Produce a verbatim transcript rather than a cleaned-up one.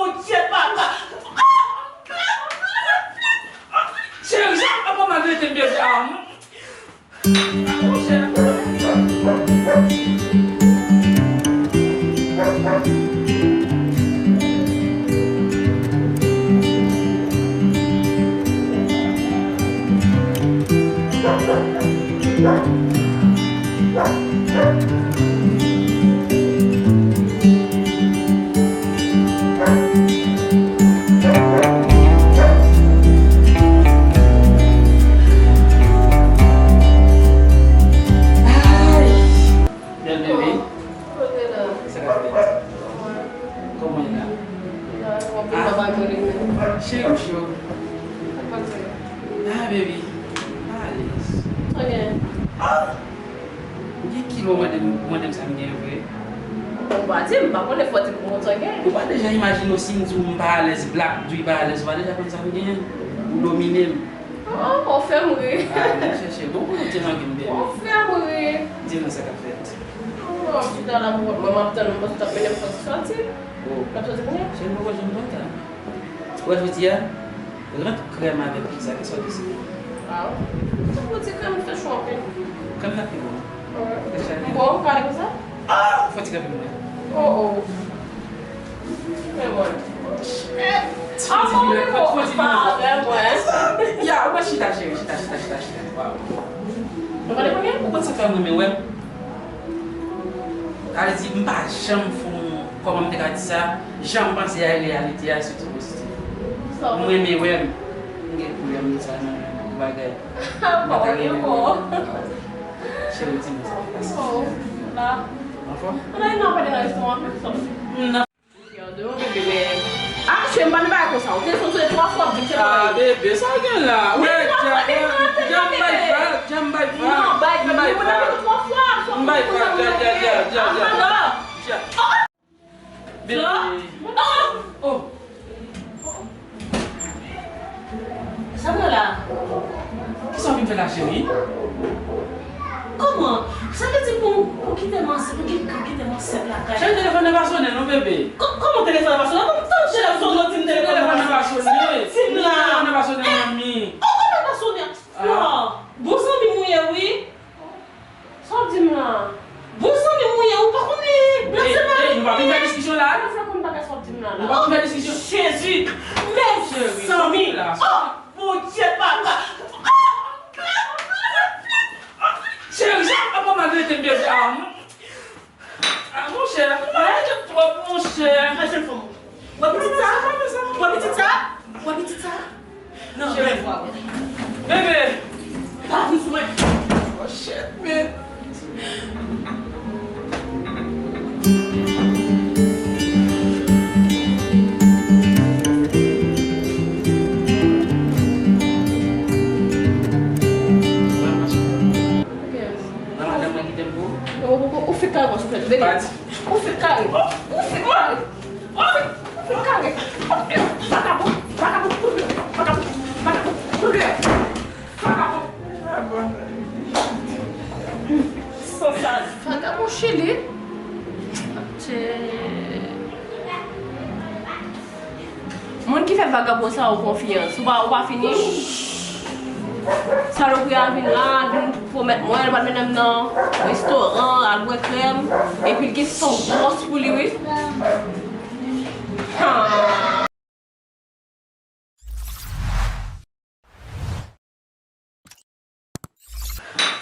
Bondye papa. Cheri, sa pa mal rete m deja. Bèl bebe. Kote la? Sa k ap fèt? Kòman w ye la? La, w ap papa gade men. Cheri m cho. Papa gade. Ah, baby. Alèz. Sa gen? Ah! Ou gen kilo mande m, mande m sa m gen vre? Ou pa di m, m pa konnen fò di m kontan gen. Ou pa deja imajine w si m di w m pa alèz, Black di w li pa alèz, ou pa deja konn sa m gen? Ou domine m. Oh, ou fè m ri. Ah, mon chèche. Bon, kote w te nan gen bebe? Ou fè m ri. Di mwen sa k ap fèt. Oh, m chita la pou kont mwen, m ap tann ou, paske w t ap mennen m soti, soti. Oh. N ap soti kounye a? Cheri, m poko janm kontan. Ou wè jodi a, rant krèm avèk pizza, kisa w deside? Waw. Ou ti krèm fè cho anpil. Krèm nan pi bon. Wi. Fè chalè. Bon, ou pale konsa? Ah! Fò ti kanpe mwen. Oh, oh. Fè mwen. Ah, bon, wi, bon. Fò ti vin. Pale mwen. Ya, ou mwen chita, cheri, chita, chita, chita, chita. Waw. Nou pale konbyen? Ou konn sa fè mwen renmen wè m? Sa vle di, m pa janm fè yon, kòman m te ka di sa, jan m panse a e reyalite a, se tou pozitif. M renmen wè m. M gen pwoblèm de sa nan bagay. Bon, ou gen bon. Cheri, di m sa k ap pase. Oh, la. Anfòm? Ann al nan pale nan restoran, menm sa. M nan. Gade yon bebe, men. Ah, cheri, m pa nan bagay konsa. Ou te sonje twa fwa, w di m se mwen. Ah, bebe, sa w gen la? Wi, twa fwa, te fè anpil, non, bebe. Jan m bay vag, jan m bay vag. Non, bay vag, m bay vag. Twa fwa, m bay vag, ya, ya, ya, ya, ya. Ah, non. Bebe. Oh! Sa pran la? Kisa w vin fè la, cheri? Kòman? Sa vle di pou, pou kite m ansent, pou ki, pou kite m ansent lakay? Cheri, telefòn nan pa sonnen non, bebe. Kò-, kòman telefòn nan pa sonnen? Kòman telefòn nan pa sonnen? Telefòn nan pa sonnen. Sa w di m la? Telefòn nan pa sonnen, manmi. Kò-, kòman l pa sonnen? Ah. Bon zanmi m ou ye, wi. Sa w di m la? Bon zanmi m ou ye, ou pa konnen nan se mari m. Ey, nou pa vin fè diskisyon la. Mwen fè konn bagay sa w di m la. Nou pa vin fè diskisyon. Jezi, mezanmi. Oh, Bondye papa. Cheri, sa pa mal rete m deja. Ah, monchè, ou pa rete twòp, monchè. Mwen jèn fanm. Wè pitit sa? Wè pitit sa? Wè pitit sa? Non, cheri. Bebe! Pa vin sou mwen. Oh, shit, man. Nan madanm mwen kite m pou ou. Ou fèk kare, bebe. Ou fèk kare. Ou fèk kare. Ou fèk, ou fèk kare. Vakabon, vakabon, poudre, vakabon, vakabon, poudre, vakabon. Sansal. Vakabon chili. Tchè. Moun ki fè vagabon sa yo konfyans, ou pa, ou pa fini? Salopri a vin la, vin pwomèt mwen, l pral mennen m nan restoran, al bwè krèm, epi l gen son gwòs pou li, wi. Ha,